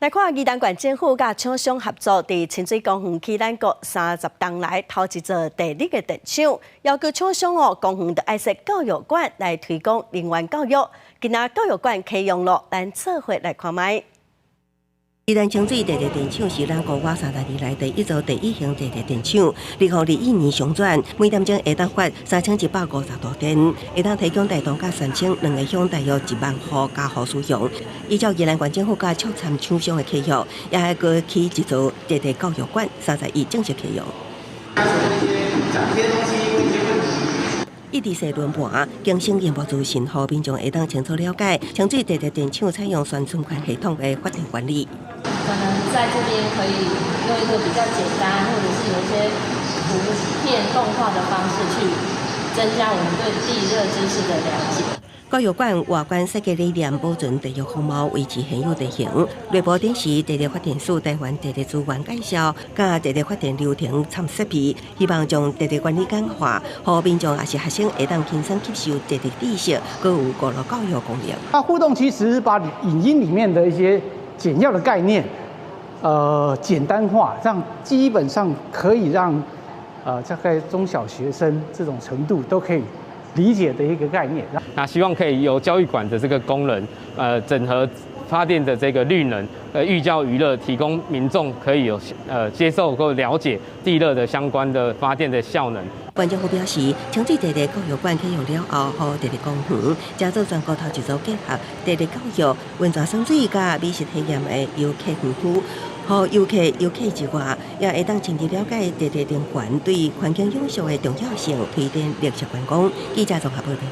來看宜蘭縣政府佮廠商合作，佇清水公園起咱國30冬來頭一座地熱的電廠，要求廠商哦，公園著愛設教育館來推廣能源教育。今仔教育館啟用囉，咱做伙來看覓。宜蘭清水地熱電廠是咱國外30年來第一座第一型地熱電廠，2021年上轉，每點鐘會當發3150度電，會當提供台東佮三清兩個鄉大約1萬戶家戶使用。依照宜蘭縣政府佮畜產廠商的契約，也還閣起一座地熱教育館，31正式啟用。一直踅輪盤，更新熒幕資訊，予民眾會當清楚了解清水地熱電廠採用雙循環系統的發電原理。可能在這邊可以用一個比較簡單，或者是有一些圖片動畫的方式，去增加我們對地熱知識的了解。教育館外觀設計理念保存地熱風貌，維持現有地形。內部展示地熱發電所台灣地熱資源介紹，佮地熱發電流程參設備，希望將地熱原理簡化，予民眾抑是學生會當輕鬆吸收地熱知識，閣有娛樂教育功能。那互動其實是把影音裡面的一些簡要的概念，簡單化，讓基本上可以讓大概中小學生這種程度都可以理解的一個概念。那希望可以由教育館的這個功能，整合發電的這個綠能，寓教於樂，提供民眾可以有接受或了解地熱的相關的發電的效能。縣政府表示，清水地熱教育館啟用了後，予地熱公園，成做全國頭一座結合地熱教育、溫泉爽水佮美食體驗的遊客園區，予遊客遊客之外，也會當深入了解地熱能源對環境永續的重要性，推展綠色觀光。記者綜合報道。